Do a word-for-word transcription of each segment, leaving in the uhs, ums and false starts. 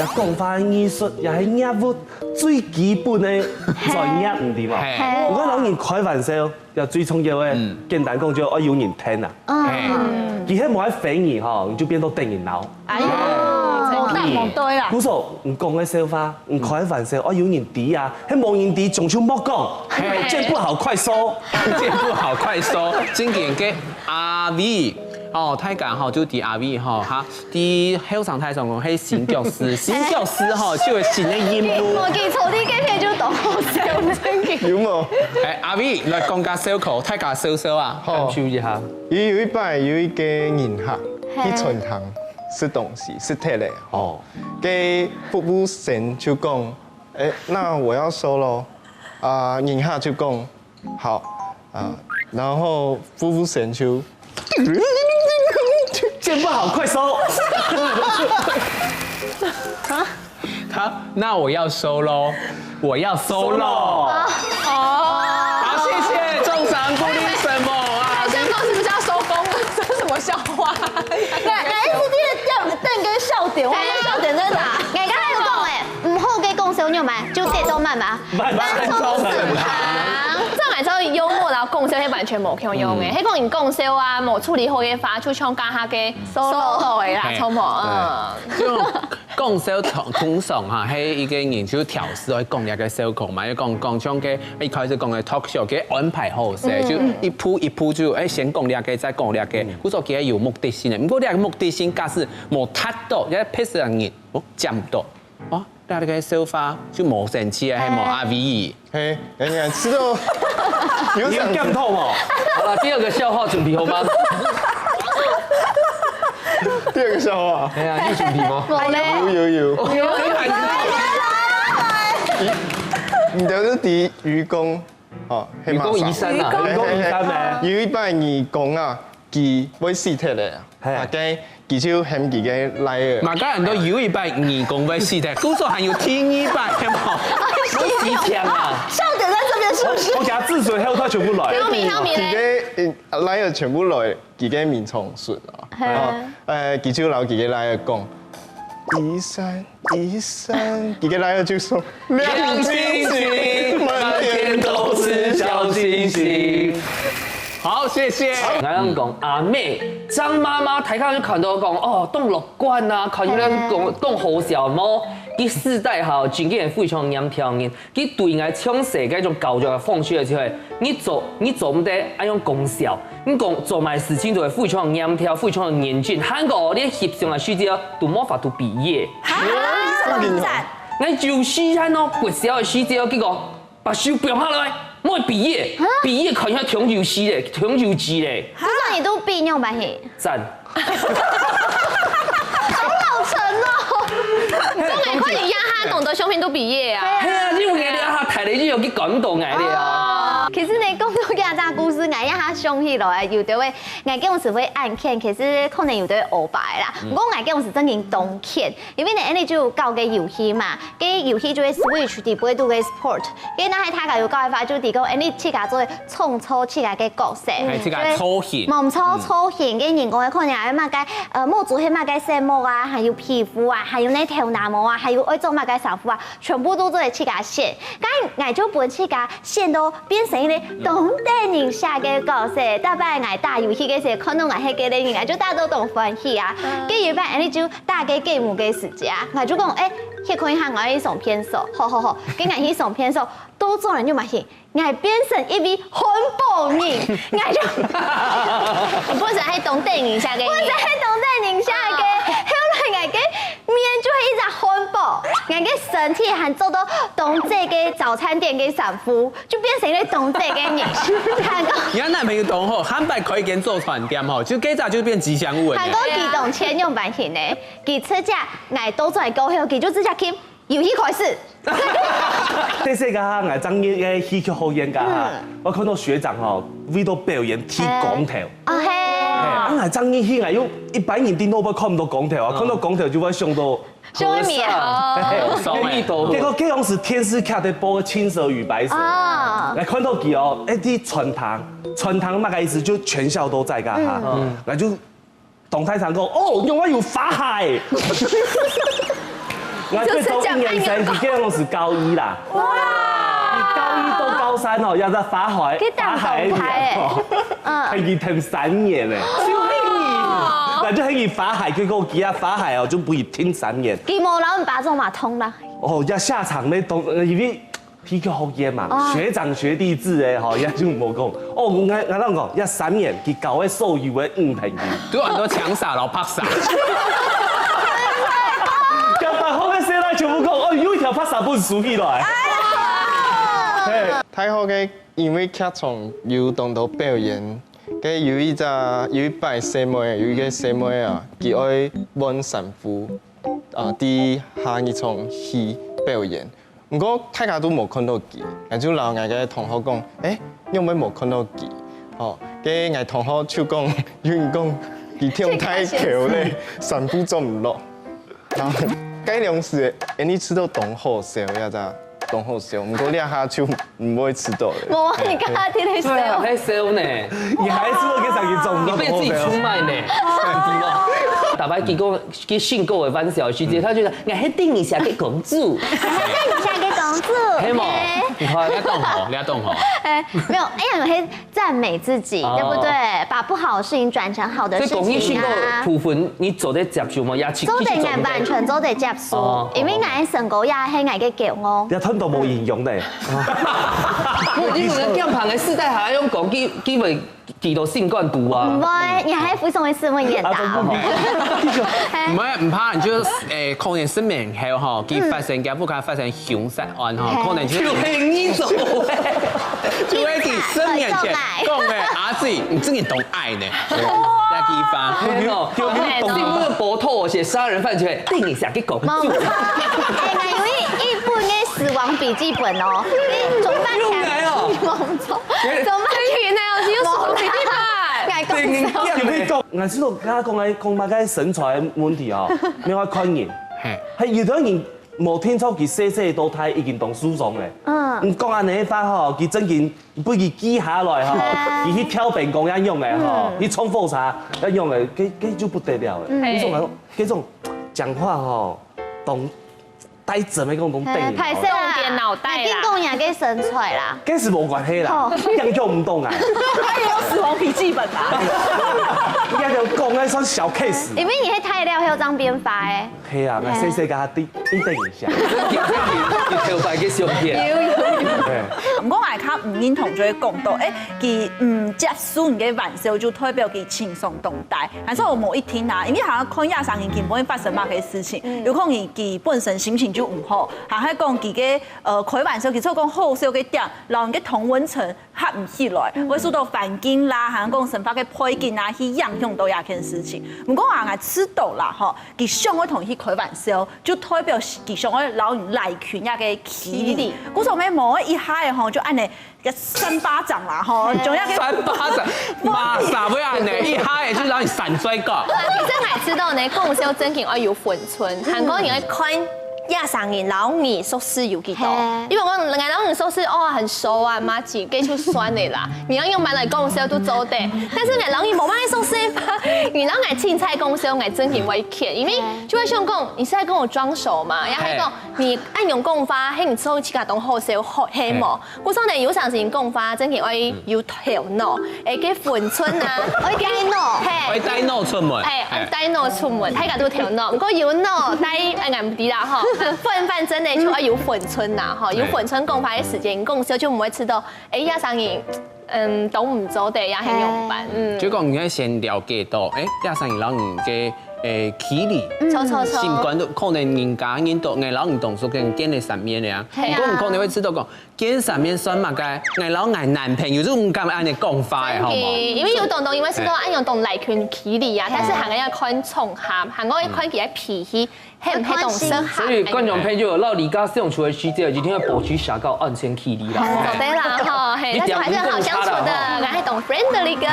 講話藝術也係業務最基本个專業，毋對無？係。毋過摎人開玩笑，也最重要个。簡單講就愛有人聽啊。係。佢係無愛回你吼，你就變到等人鬧。哎喲，無答無對啦。故所，你講个笑話，你開玩笑，愛有人知啊，係無人知，總就莫講，見不好快收。見不好快收，正經个阿V。哦，大家吼，就知阿V吼，哈，知後生大眾講係新腳師，新腳師吼，就有新个任務。無記錯，你今日就當好笑，正經。有無？哎，阿V，來講個笑話，大家笑笑啊，好。感受一下。有，有一擺有一個人客去餐廳食東西，食忒了，哦，該服務生就講：「哎，那我要收咯。」啊，人客就講：「好。」啊，然後服務生就見不好快收。他，那我要收咯，我要收咯。收咯。哦。好，謝謝，中獎不ลืม什麼啊？他先告诉我們要收工了，這是什麼笑話？那，那一直在等，等个笑點，我們的笑點在哪？哎呀，我剛才講欸，毋好个講笑肉麻，就跌到慢慢。 慢慢做成行。照來說，幽默然後講笑，係完全無共樣个。嗯。係講你講笑啊，無處理好个話，就像剛剛个solo个啦，嘿。著無？嗯。就講笑通，通常哈，係一個人就調試會講這個笑話嘛，就講，講像个一開始講个talk show，佢安排好勢，嗯。就一步一步就，哎，先講這個，再講這個，嗯。故所佢係有目的性个。毋過這個目的性假使無達到，這個拍攝个人，哦，接毋到。 哦，該這個笑話就無生趣啊，係無，阿V？嘿，人家知道有獎金。你有檢討哦？好了，第二個笑話準備好嗎？第二個笑話。哎呀，你有準備嗎？無咧。有，有，有。有，有。你，你都係知愚公，哦，愚公移山啊。愚公移山咩？有一擺愚公啊，佢會死忒咧。 嘿。啊，該佢就喊佢个倈仔。嘛，該人都有一擺愚公會死忒，故所還有第二擺，係無？死強啊！笑點在這邊是不是？我，我給他治水，還有他全部來。挑眉，挑眉咧。佢个，嗯，倈仔全部來，佢个眠床脣啊。嘿。哦，呃，佢就摎佢个倈仔講：「移山，移山。」佢个倈仔就說：「亮晶晶，滿天都是小星星。」 好，謝謝。𠊎想講阿妹，張媽媽，大家就看到講，哦，當樂觀啊，看起來講，當好笑無？佢私底下真个非常嚴條人，佢對𠊎從細該種教育个方式就係，你做，你做毋得恁樣講笑，你講做麼个事情就會非常嚴條，非常嚴謹，還過你翕相个時節都無法度比耶。哈？你怎麼比讚？𠊎有時間哦，國小个時節，結果 把手放下來，莫比耶，啊？比耶看起來忒幼稚咧，忒幼稚咧。就算你都比，你有辦法？讚。好老成哦。講个看你呀哈，懂得相片都比耶啊。係啊，因為你哈，大了就有去感動𠊎了啊。哦，其實呢，講到這隻故事，𠊎也哈想起來，有兜个，𠊎該時會恁譴，其實可能有兜个烏白啦。毋過𠊎該時正經當譴，因為呢，恁呢就搞个遊戲嘛， 該遊戲就係Switch底背肚个sport。該若係大家有搞个話，就提供，哎，你自家做創造自家个角色。哎，自家造型。無錯，造型，該人講个可能還有麼个，呃，帽子係麼个色目啊，還有皮膚啊，還有你頭那毛啊，還有愛做麼个衫褲啊，全部都做得自家選。該𠊎就分自家選到變成一個當得人惜个角色。逐擺𠊎打遊戲个時，看到𠊎係該個人，𠊎就打到當歡喜啊。該有一擺，恁呢就 打該game个時節啊，𠊎就講，哎，去看一下𠊎去上便所，好好好，該𠊎去上便所，到轉來就發現，𠊎變成一位漢堡人，𠊎就，你本身還當得人惜个，本身還當得人惜个，後來𠊎个面就係一隻漢堡，𠊎个身體還著到當濟个早餐店个衫褲，就變成一個當濟个人。還講，你个男朋友當好，下擺開一間早餐店吼，就該隻就變吉祥物了呢。還講佢當千樣版型呢。 佢直接𠊎倒轉過後，佢就直接喊遊戲開始。這下个哈，𠊎正入个戲劇學院个哈，𠊎看到學長吼，為到表演剃光頭。哦，係。係，啊，𠊎正入去，𠊎又一般人定都會看毋到光頭啊，看到光頭就會想到，想到面哦。係，結果該當時電視劇在播个《青蛇與白蛇》，哦。𠊎看到佢哦，哎，在餐廳，餐廳麼个意思？就全校都在个哈，𠊎就 當大聲講：「哦，仰會有花海！」𠊎就讀一年生，佢該時高一啦。哇！佢高一到高三哦，也在法海，去打法海一年哦，工牌欸。嗯。還去等三年呢。救命！那就還去法海，結果佢啊法海哦，就不一定三年。佢無摎你爸做馬桶啦。哦，要下場那東，因為 皮球好演嘛，哦。學長學弟制欸，吼，也就無講。哦，𠊎𠊎同你講，也三年，佢教个所有个五朋友。都很多槍殺，然後拍殺。要把後面現在全部講，哦，有一條拍殺不輸起來。嘿。大學个，因為劇場有當多表演，該有一隻有一擺細妹，有一個細妹啊，佢愛換衫褲，啊，在下一場去表演。 毋過大家都無看到佢，𠊎就摎𠊎个同學講：「欸，仰會無看到佢？」吼，該𠊎同學就講，有人講佢忒大箍咧，衫褲著毋落。然後該量時，欸，你試著當好笑，也咋當好笑，毋過這下就毋會試著咧。無啊，你剛剛在那笑。對啊，在笑呢。你還試著該場佢著毋落，你被自己出賣呢。打敗幾個 佢信過的范小姐姐，她覺得你還定一下給公主，還定一下給公主，係無？你看，你當好，你當好。哎，沒有，哎呀，有些讚美自己，哦。對不對？把不好的事情轉成好的事情啊。所以講你信過部分，你做得接受嗎？也其-，做得，其實做得。完全做得接受，哦，因為𠊎个身高也係𠊎个驕傲。你看都無營養的。我已經有人鍵盤的世代還要用講，佢，佢會 幾多性感圖啊？毋會，你還非常的斯文眼大。啊，都不比。嘿。毋會，毋怕，你就，欸，可能十年後吼，佢發生，佢屋下發生凶殺案吼，嘿。可能就就係你做的。就會在十年前講的，阿姊，你真的當愛呢。哇。那地方。有，有，有，新聞報導寫殺人犯就會，定一下去講。無錯，哎，那有一，一本个死亡筆記本哦，你總算用來哦。死亡中 怎麼可以呢？我是用手機拍。哎，對，你講。有沒有講？𠊎知道，剛剛講个，講麼个身材的問題哦，無愛看人。嘿。還有的人無聽說佢細細到大已經當受傷了。嗯。你講恁樣个話吼，佢正經分佢記下來吼，嘿。佢去跳冰宮一樣个吼，嗯。去衝火車一樣个，這，這就不得了了。嗯。你說嘛，這種講話吼，當 帶怎麼講，當帶人哦。哎，歹勢啦，重點腦袋啦。你緊講人家个身材啦。跟是無關係啦，哦。這樣就毋懂啊。他也有死亡筆記本吧？應該就講那算小case。因為你係太料，還有張變化欸。係啊，那細細个他定，一定一下。你頭擺个相片。有，有，有。對。毋過𠊎較毋認同，就會講到，欸，佢毋接受你个玩笑，就代表佢情商當低。 還係有無一定啊，因為好像看這三年根本發生麼个事情，嗯。有可能佢本身心情就毋好，還係講佢个，呃，開玩笑，佢就講好笑个點，摎你个同溫層合毋起來，嗯。會受到環境啦，還係講生活个背景啊，去影響到這件事情。毋過啊，𠊎知道啦，吼，佢想愛同你去開玩笑，就代表佢想愛摎你拉近這个距離。距離。故所咩無一下仔吼，就恁樣 个三巴掌啦，吼，總要个三巴掌，馬上會恁樣，一下仔就摎你閃摔角。其實𠊎知道呢，講笑正經愛有分寸，還過你愛看這三人摎你熟識有幾多。嘿。因為𠊎摎你熟識，哦，很熟啊，麻吉，該就算了啦。你要用蠻來講笑都做得，但是𠊎摎你無蠻熟識吧，你摎𠊎凊彩講笑，𠊎正經會譴，因為就會想講，你是在跟我裝熟嘛？然後還講，你恁樣講話，嘿，你之後自家當好笑，好，嘿無？ 故所呢，有常時講話，正經愛有頭腦，欸，个分寸啊，愛帶腦。嘿。愛帶腦出門。嘿，愛帶腦出門，大家都頭腦，毋過有腦，帶，哎，𠊎毋知啦，吼，反，反正呢，就愛有分寸啦，吼，有分寸講話个時間，講笑就毋會知道，欸，這三人，嗯，都毋做得，也很勇敢，嗯。就講你愛先了解到，欸，這三人摎你个，欸，距離，著，著，著。心肝肚，可能人家人都，𠊎摎你當初跟見了三面了啊，嘿啊。毋過你可能會知道講， 見三面算麼个？𠊎摎𠊎男朋友就毋敢恁樣講話欸，好無？因為有當多人會試著恁樣當拉近距離啊，但是還愛看場合，還愛看佢个脾氣，係毋係當適合。所以觀眾朋友，摎李家相處个時節，一定愛保持社交安全距離啦。做得啦，吼，嘿，但是還是很好相處的，還係當friendly个。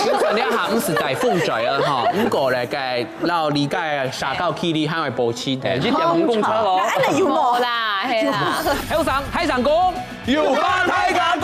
就算你還毋係大風嘴啊，吼，毋過來个 摎李家个社交距離還愛保持个。欸，這點很共差哦。哎，恁樣有無？無啦，係啦。後生，海上公，有話大家